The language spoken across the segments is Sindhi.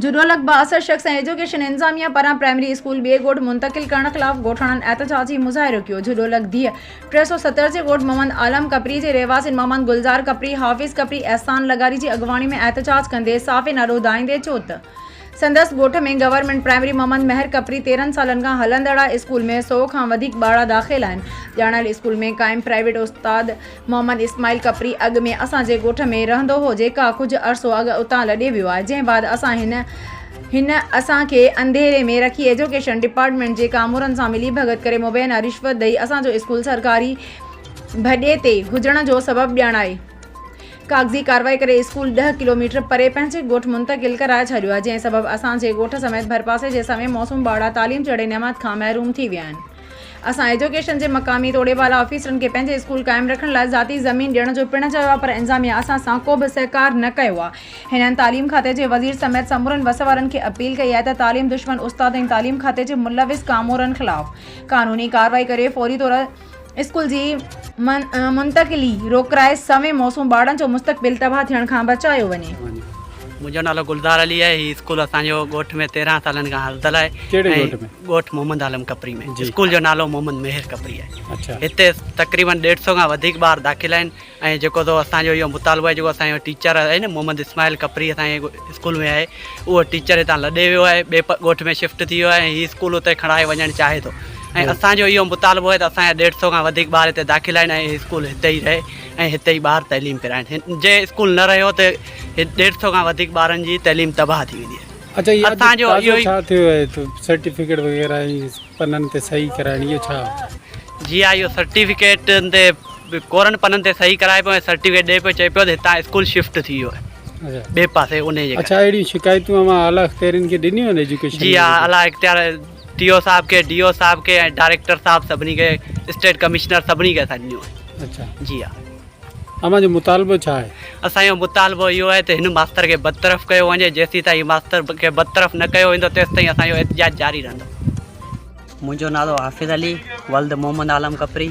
جهڏو لڳ بااثر شخص ۽ ايجوڪيشن انتظاميا پاران پرائمري اسڪول ٻئي ڳوٺ منتقل ڪرڻ خلاف ڳوٺاڻن احتجاجي مظاهرو ڪيو. جهڏو لڳ ديهه 370 جي ڳوٺ محمد عالم ڪپري جي رهواسين محمد گلزار ڪپري، حافظ ڪپري، احسان لغاري جي اڳواڻي ۾ احتجاج ڪندي صحافين آڏو دانهيندي چيو ته سندس ڳوٺ ۾ گورنمينٽ پرائمري محمد مهر ڪپري 13 سالن کان هلندڙ اسڪول ۾ سئو کان وڌيڪ ٻارڙا داخل آهن. ڄاڻايل اسڪول ۾ قائم پرائيويٽ استاد محمد اسماعيل ڪپري اڳ ۾ اسان جي ڳوٺ ۾ رهندو هو جيڪا ڪجهه عرصو اڳ اتان لڏي ويو آهي جنهن بعد اسان هن هن اسان کي انڌيري ۾ رکي ايجوڪيشن ڊپارٽمينٽ جي ڪامورن سان ملي ڀڳت ڪري مبينا رشوت ڏئي اسان جو اسڪول سرڪاري ڀڏي تي هجڻ جو سبب ڄاڻائي ڪاغذي ڪارروائي ڪري اسڪول ڏهه ڪلوميٽر پري پنهنجي ڳوٺ منتقل ڪرائي ڇڏيو آهي جنهن سبب اسان جي ڳوٺ سميت ڀرپاسي جي سوين معصوم ٻارڙا تعليم جهڙي نعمت کان محروم ٿي ويا آهن. اسان ايجوڪيشن جي مقامي توڙي بالا آفيسرن کي پنهنجي اسڪول قائم رکڻ لاء ذاتي زمين ڏيڻ جو پڻ چيو آهي پر انتظاميا اسان سان ڪو به سهڪار نه ڪيو آهي. هنن تعليم کاتي جي وزير سميت سمورن وس وارن کي اپيل ڪئي آهي ته تعليم دشمن استاد ۽ تعليم کاتي جي ملوث ڪامورن خلاف قانوني ڪارروائي ڪري فوري طور اسڪول جي منتقلي روڪرائي سوين معصوم ٻارڙن جو مستقبل تباهه ٿيڻ کان بچايو وڃي. منهنجو نالو گلزار علي آهي هي اسڪول اسان جو ڳوٺ ۾ 13 سالن کان هلندل آهي ڪهڙي ڳوٺ ۾؟ ڳوٺ محمد عالم ڪپري ۾ اسڪول جو نالو محمد مهر ڪپري آهي اڇا هتي تقريبن ڏيڍ سو کان وڌيڪ ٻار داخل آهن ۽ جيڪو سو اسان جو اهو مطالبو آهي جيڪو اسان جو ٽيچر آهي نه محمد اسماعيل ڪپري اسان جي اسڪول ۾ آهي اهو ٽيچر هتان لڏي ويو آهي ٻئي ڳوٺ ۾ شفٽ ٿي ويو آهي ۽ هي اسڪول اتي کڻائي وڃڻ چاهي ٿو ۽ اسان جو اهو مطالبو آهي ته اسان جا ڏيڍ سو کان وڌيڪ ٻار هتي داخل آهن ۽ هي اسڪول هتي ئي رهي ۽ هتي ئي ٻار تعليم پرائن جي اسڪول نه رهيو ته ڏيڍ سو کان وڌيڪ ٻارن جي تعليم تباهه ٿي ويندي اڇا هي اڄ تازو ڇا ٿيو آهي ته سرٽيفڪيٽ وغيره ۽ پنن تي صحيح ڪرائڻ اهو ڇا؟ جي ها اهو سرٽيفڪيٽ تي ڪورن پنن تي صحيح ڪرائي پيو ۽ سرٽيفڪيٽ ڏئي پيو چئي پيو ته هتان اسڪول شفٽ ٿي ويو آهي ٻئي پاسي انهي جي ڪري. اڇا اهڙيون شڪايتون اوهان اعليٰ اختيارين کي ڏنيون آهن ايجوڪيشن جي ها اعليٰ اختيار ٽي او صاحب کي ڊي او صاحب کي ۽ ڊائريڪٽر صاحب سڀني کي اسٽيٽ ڪمشنر سڀني کي اسان ڏنيون آهن. اڇا جي ها. اوهان جو مطالبو ڇا آهي؟ اسان جو مطالبو اهو آهي ته هن ماستر کي برطرف ڪيو وڃي، جيسيتائين هي ماستر کي برطرف نه ڪيو ويندو تيستائين اسان جو احتجاج جاري رهندو. منهنجو نالو حافظ علي ولد محمد عالم ڪپري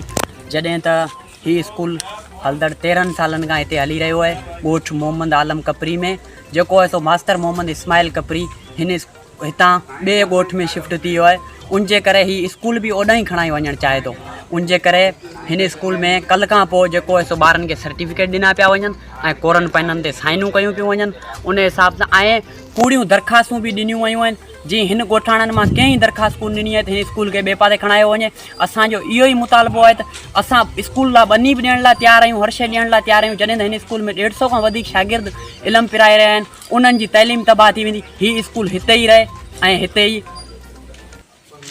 جڏهن ته هي اسڪول هلندڙ 13 سالن کان هتي هلي رهيو آهي ڳوٺ محمد عالم ڪپري ۾ جيڪو آهي سو ماستر محمد اسماعيل ڪپري هن هتان ٻئي ڳوٺ ۾ شفٽ ٿي ويو آهي ان جي ڪري هي اسڪول به اوڏانهن ئي کڻائي وڃڻ چاهي ٿو ان جي ڪري هن اسڪول ۾ ڪل کان پوء جيڪو آهي سو ٻارن کي سرٽيفڪيٽ ڏنا پيا وڃن ۽ ڪورن پينن تي سائنون ڪيون پيون وڃن ان حساب سان ۽ ڪوڙيون درخواستون به ڏنيون ويون آهن جي هن ڳوٺاڻن مان ڪنهن درخواست ڪونه ڏني آهي ته هن اسڪول کي ٻئي پاسي کڻايو وڃي اسان جو اهو ئي مطالبو آهي ته اسان اسڪول لاء ٻني به ڏيڻ لاء تيار آهيون هر شيء ڏيڻ لاء تيار آهيون جڏهن ته هن اسڪول ۾ ڏيڍ سو کان وڌيڪ شاگرد علم پرائي رهيا آهن انهن جي تعليم تباهه ٿي ويندي هي اسڪول هتي ئي رهي ۽ هتي ئي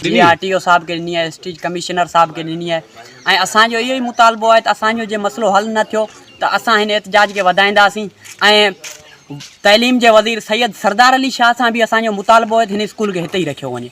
جي آر ٽي او صاحب کي ڏني آهي اسٽيٽ ڪمشنر صاحب کي ڏني آهي ۽ اسان جو اهو ئي مطالبو آهي ته اسان جو جي مسئلو حل نه ٿيو ته اسان هن احتجاج کي وڌائينداسين ۽ تعليم جي وزير سيد سردار علي شاهه سان به اسان جو مطالبو آهي ته هن اسڪول کي هتي ئي رکيو وڃي.